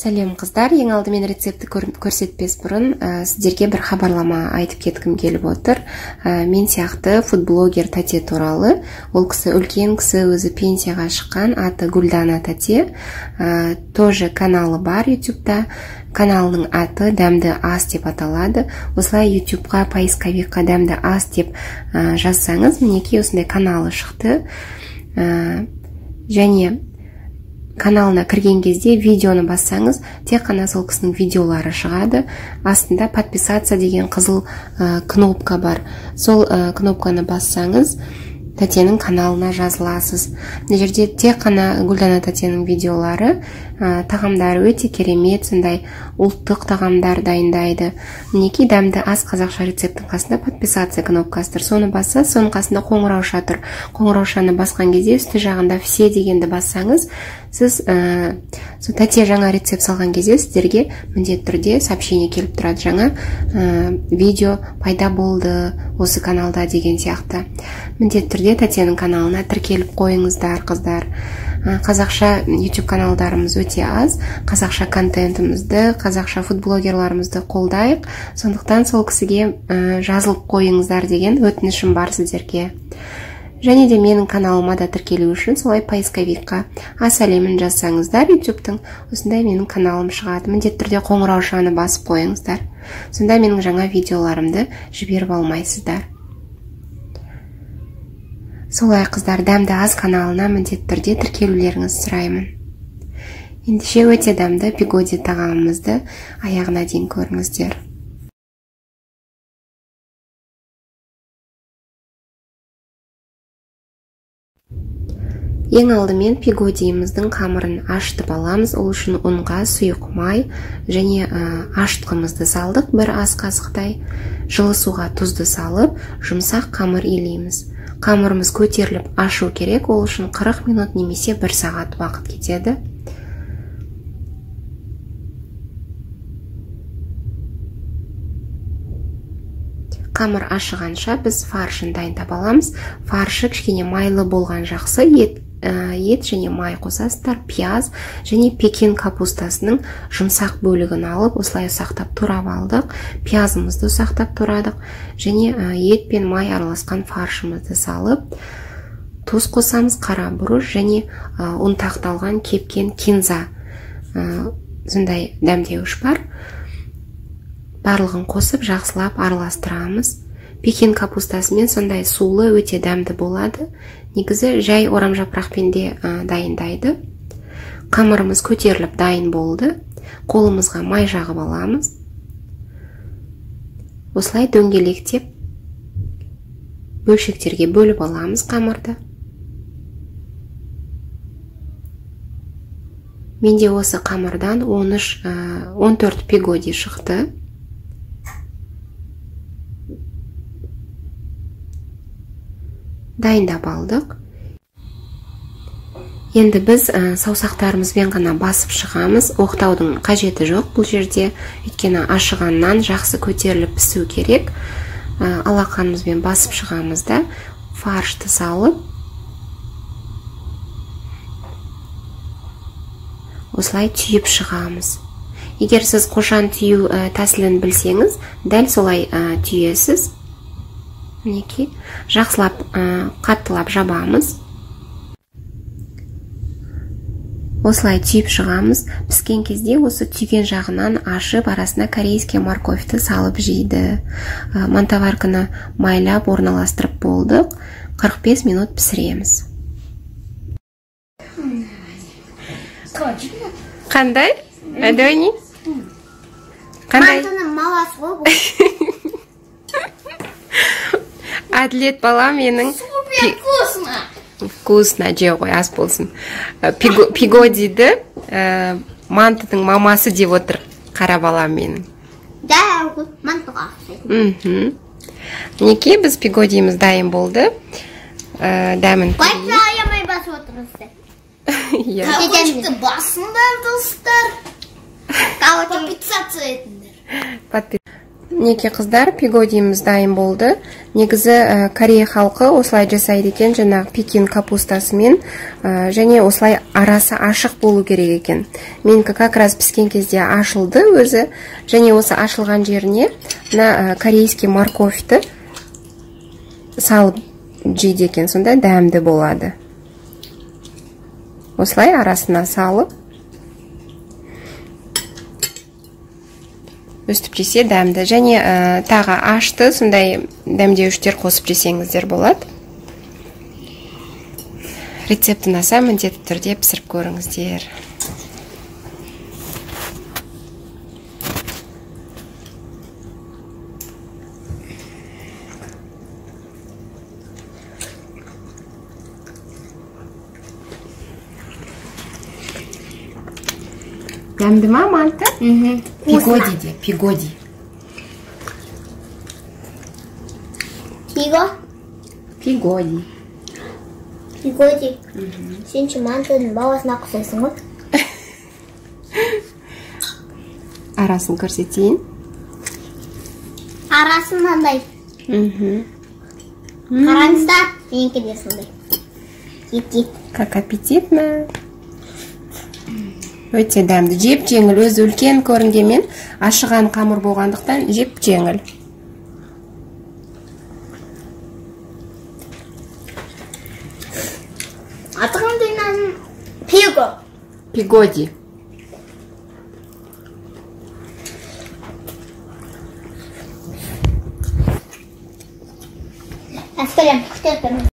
Сәлем, қыздар! Ең алдымен рецептті көрсетпес бұрын сіздерге бір хабарлама айтып кеткім келіп отыр. Мен сияқты фудблогер тәте туралы. Ол кісі үлкен кісі, өзі пенсияға шыққан, аты Гүлдана тәте. Тоже каналы бар ютубта. Каналының аты «Дәмді ас» деп аталады. Осылай ютубқа, поисковикқа «Дәмді ас» деп жазсаңыз, мінекей, осындай каналы шықты. Және каналына кірген кезде видеоны бассаңыз, тек қана сол кісінің видеолары шығады. Астында «Подписаться» деген қызыл кнопка бар. Сол кнопканы бассаңыз, тәтенің каналына жазыласыз. Мына жерде тек қана Гүлдана тәтенің видеолары, тағамдары өте керемет, сондай ұлттық тағамдар дайындайды. Мінекей, «Дәмді ас» қазақша рецепттің қасында «Подписаться» кнопкасы тұр. Соны бассаңыз, соның қасында қоңырауша тұр. Қоңыраушаны басқан кезде үсті жағында «Все» дегенді бассаңыз, сіз сол тәте жаңа рецепт салған кезде сіздерге міндетті түрде сообщение келіп тұрады, жаңа видео пайда болды осы каналда деген сияқты. Міндетті түрде тәтенің каналына тіркеліп қойыңыздар, қыздар. Қазақша YouTube каналдарымыз өте аз. Қазақша контентімізді, қазақша фудблогерларымызды қолдайық. Сондықтан сол кісіге жазылып қойыңыздар деген өтінішім бар сіздерге. Және де менің каналыма да тіркелу үшін солай поисковикқа «Ас әлемін» жазсаңыздар, ютубтың, осындай менің каналым шығады. Міндетті түрде қоңыраушаны басып қойыңыздар, сонда менің жаңа видеоларымды жіберіп алмайсыздар. Солай, қыздар, «Дәмді ас» каналына міндетті түрде тіркелулеріңізді сұраймын. Ендеше, өте дәмді пигоди тағамымызды аяғына дейін көріңіздер. Ең алдымен пигодиіміздің қамырын ашытып аламыз. Ол үшін ұнға сұйық май және ашытқымызды салдық бір ас қасықтай. Жылы суға тұзды салып, жұмсақ қамыр илейміз. Қамырымыз көтеріліп ашу керек. Ол үшін 40 минут немесе 1 сағат уақыт кетеді. Қамыр ашығанша біз фаршын дайындап аламыз. Фаршы кішкене майлы болған жақсы. Ет және май қосасыздар, пияз және пекин капустасының жұмсақ бөлігін алып, осылай ұсақтап турап алдық. Пиязымызды ұсақтап турадық және ет пен май араласқан фаршымызды салып, тұз қосамыз, қара бұрыш және ұнтақталған кепкен кинза, сондай дәмдеуіш бар. Барлығын қосып, жақсылап араластырамыз. Пекин капустасымен сондай сулы, өте дәмді болады. Негізі жай орам жапырақпен де дайындайды. Қамырымыз көтеріліп дайын болды. Қолымызға май жағып аламыз. Осылай дөңгелектеп бөлшектерге бөліп аламыз қамырды. Менде осы қамырдан 13, 14 пигоди шықты. Дайындап алдық. Енді біз саусақтарымызбен ғана басып шығамыз. Оқтаудың қажеті жоқ бұл жерде, өйткені ашығаннан жақсы көтеріліп пісу керек. Алақанымызбен басып шығамыз да, фаршты салып, осылай түйіп шығамыз. Егер сіз қошан түю тәсілін білсеңіз, дәл солай түйесіз. Мінекей, жақсылап қаттылап жабамыз. Осылай түйіп шығамыз. Піскен кезде осы түйген жағынан ашып, арасына корейский морковьті салып жейді. Мантоварканы майлап орналастырып болдық. 45 минут пісіреміз. Қандай? Адони? Қандай? Мантының маласы ғой бұл. Әділет бала менің. Супер вкусно. Вкусно, же ғой, ас болсын. Пигодиді мантының мамасы деп отыр қара балам менің. Да, мантыға ұқсайды. Мінекей, біз пигодиіміз дайын болды. Дәмін Лайкты аямай басып отырыңыздар. Иә. Колокольчикті басыңдар, достар. Подписаться етіңдер. Мінекей, қыздар, пигодиіміз дайын болды. Негізі корея халқы осылай жасайды екен, жаңағы пекин капустасымен, және осылай арасы ашық болу керек екен. Менікі как раз піскен кезде ашылды өзі, және осы ашылған жеріне мына корейский морковьті салып жейді екен, сонда дәмді болады. Осылай арасына салып өстіп жесе дәмді. Және тағы ашты сондай дәмдеуіштер қосып жесеңіздер болады. Рецепті ұнаса міндетті түрде пісіріп көріңіздер. Дәмді ма манты? Пигоди де, пигоди. Пиго? Пигоди. Пигоди. Сен ше мантының баласына ұқсайсың ғой. Арасын көрсетейін. Арасы мынандай. Қараңыздар, менікі де сондай. Ет-ет. Как аппетитно. Өте дәмді, жеп-жеңіл, өзі үлкен көрінгенмен ашыған қамыр болғандықтан жеп-жеңіл. Аты қандай мынаның? Пиго. Пигоди. Әскерем, күтіп тұрмын.